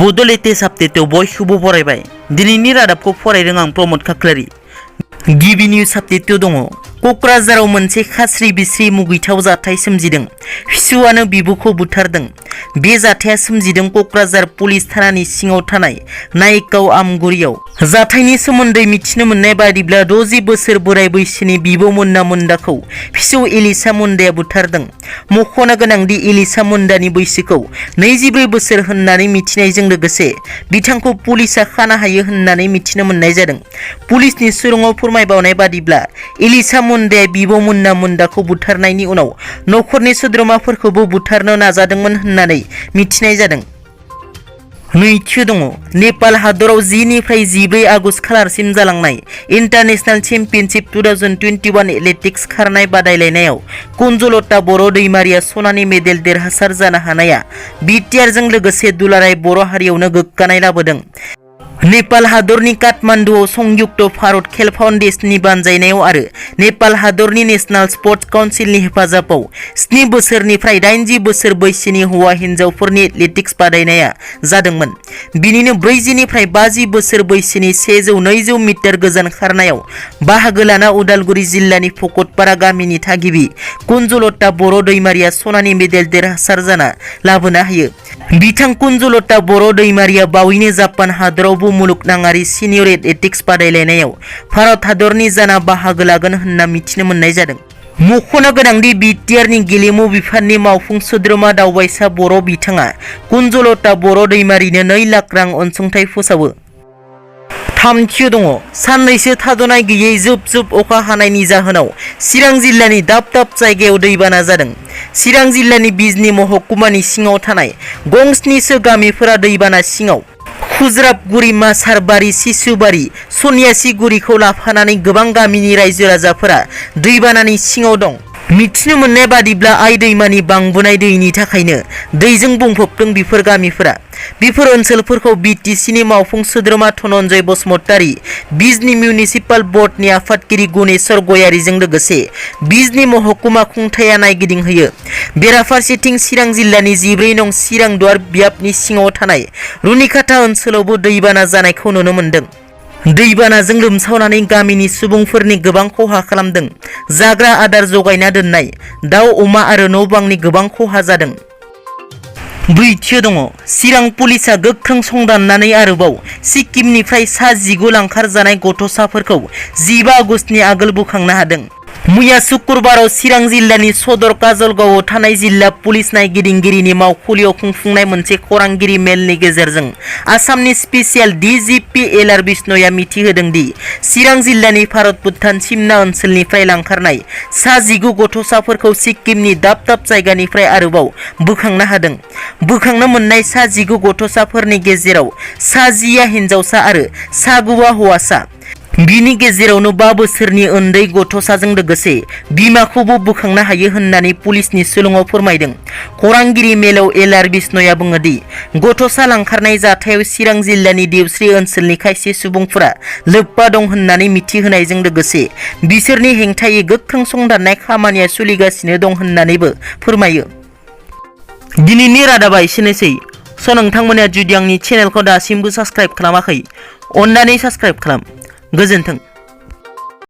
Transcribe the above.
Bodo latest update बयखौबो बरायबाय। दिनैनि रादाबखौ फरायदों आं प्रमद खाख्लारि। गिबि निउज आपडेट दङ। क'क्राझाराव मोनसे खास्रि बिस्रि मुगैथाव जाथाय सोमजिदों। फिसौआनो बिबुखौ बुथारदों। बे जाथाया सोमजिदों क'क्राझार पुलिस थानानि सिङाव थानाय नायकाव आमगुरियाव। जाथायनि सोमोन्दै मिथिनो मोननाय बायदिब्ला 60 बोसोर बोराय बैसोनि बिब' मुन्ना मुन्दाखौ फिसौ एलिसा मुन्दाया बुथारदों। मख'नो गोनांदि एलिसा मुन्दानि बैसोखौ 24 बोसोर होननानै मिथिनायजों लोगोसे बिथांखौ पुलिसा खानो हायो होननानै मिथिनो मोननाय जादों। पुलिसनि सुरंआव फोरमायबावनाय बादिब्ला एलिसा मुन्दाया बिब' मुन्ना मुन्दाखौ बुथारनायनि उनाव नखरनि सोद्रोमाफोरखौबो बुथारनो नाजादोंमोन होननानै मिथिनाय जादों। नैथियाव दङ। नेपाल हादराव 10 निफ्राय 14 आगस्ट खालारसिम जालांनाय इन्टारनेशनेल चेम्पियनशिप 2021 एथलेटिक्स खारनाय बादायलायनायाव कुन्जलता बर' दैमारिया सनानि मेडेल देरहासार जानो हानाया बिटिआरजों लोगोसे दुलाराय बर' हारियावनो गोग्गानाय लाबोदों। नेपाल हादरनि काठमान्डुआव संयुक्त भारत खेल फाउन्डेशननि बानजायनायाव आरो नेपाल हादरनि नेशनेल स्पर्ट्स काउन्सिलनि हेफाजाबाव 7 बोसोरनिफ्राय 80 बोसोर बैसोनि हौवा हिन्जावफोरनि एथलेटिक्स बादायनाया जादोंमोन। बिनिनो 40 निफ्राय 50 बोसोर बैसोनि 100-200 मिटार गोजान खारनायाव बाहागो लाना उदालगुरि जिल्लानि फकतपारा गामिनि थागिबि कुन्जलता बर' दैमारिया सनानि मेडेल देरहासार जाना लाबोनो हायो। बिथां कुन्जलता बर' दैमारिया बावैनो जापान हादरावबो मुलुगनाङारि सिनियर एथलेटिक्स बादायलायनायाव भारत हादरनि जाना बाहागो लागोन होनना मिथिनो मोननाय जादों। मख'नो गोनांदि बिटिआरनि गेलेमु बिफाननि मावफुं सोद्रोमा दावबायसा बर' बिथाङा कुन्जलता बर' दैमारिनो 2 लाख रां अनसुंथाइ फोसावो। थामथियाव दङ। साननैसो थाद'नाय गैयै जुब जुब अखा हानायनि जाहोनाव चिरां जिल्लानि दाब दाब जायगायाव दैबाना जादों। चिरां जिल्लानि बिजनी महकुमानि सिङाव थानाय गं 7 गामिफोरा दैबाना सिङाव। खुज्राबगुरि, मासारबारि, सिसुबारि, सनियासिगुरिखौ लाफानानै गोबां गामिनि रायजो राजाफोरा दैबानानि सिङाव दं। मिथिनो मोननाय बादिब्ला आइ दैमानि बांबोनाय दैनि थाखायनो दैजों बुंफबदों बेफोर गामिफोरा। बेफोर ओनसोलफोरखौ बिटिसिनि मावफुं सोद्रोमा धनन्जय बसुमतारी, बिजनी मिउनिसिपाल बर्डनि आफादगिरि गुनेश्वर गयारीजों लोगोसे बिजनी महकुमा खुंथाया नायगिदिंहोयो। बेराफारसेथिं चिरां जिल्लानि 14 नं चिरां दुवार बियाबनि सिङाव थानाय रुनिखाता ओनसोलावबो दैबाना जानायखौ नुनो मोन्दों। दैबानाजों लोमसावनानै गामिनि सुबुंफोरनि गोबां खहा खालामदों। जाग्रा आदार जगायना दोननाय दाउ अमा आरो न' बांनि गोबां खहा जादों। ब्रैथियाव दङ। चिरां पुलिसा गोख्रों संदाननानै आरोबाव सिक्किमनिफ्राय सा 19 लांखारजानाय गथ'साफोरखौ 15 आगस्टनि आगोल बोखांनो हादों। मैया शुक्रबाराव चिरां जिल्लानि सदर काजलगावआव थानाय जिल्ला पुलिस नायगिदिंगिरिनि मावखुलियाव खुंफुंनाय मोनसे खौरांगिरि मेलनि गेजेरजों आसामनि स्पेसियेल डिजिपि एल.आर. बिष्णयआ मिथिहोदों दि चिरां जिल्लानि भारत भुटान सिमना ओनसोलनिफ्राय लांखारनाय सा 19 गथ'साफोरखौ सिक्किमनि दाब दाब जायगानिफ्राय आरोबाव बोखांनो हादों। बोखांनो मोननाय सा 19 गथ'साफोरनि गेजेराव सा 10 हिन्जावसा आरो सा 9 हौवासा। बिनि गेजेरावनो 5 बोसोरनि उन्दै गथ'साजों लोगोसे बिमाखौबो बोखांनो हायो होननानै पुलिसनि सुलुङाव फोरमायदों। खौरांगिरि मेलाव एल.आर. बिष्णयआ बुङो दि गथ'सा लांखारनाय जाथायाव चिरां जिल्लानि देवस्रि ओनसोलनि खायसे सुबुंफोरा लोब्बा दं होननानै मिथिहोनायजों लोगोसे बिसोरनि हेंथायै गोख्रों संदाननाय खामानिया सोलिगासिनो दं होननानैबो फोरमायो। दिनैनि रादाबा एसेनोसै। नोंथांमोना जुदि आंनि चेनेलखौ दासिमबो साबस्क्राइब खालामाखै, अन्नानै साबस्क्राइब खालाम। गोजोन्थों।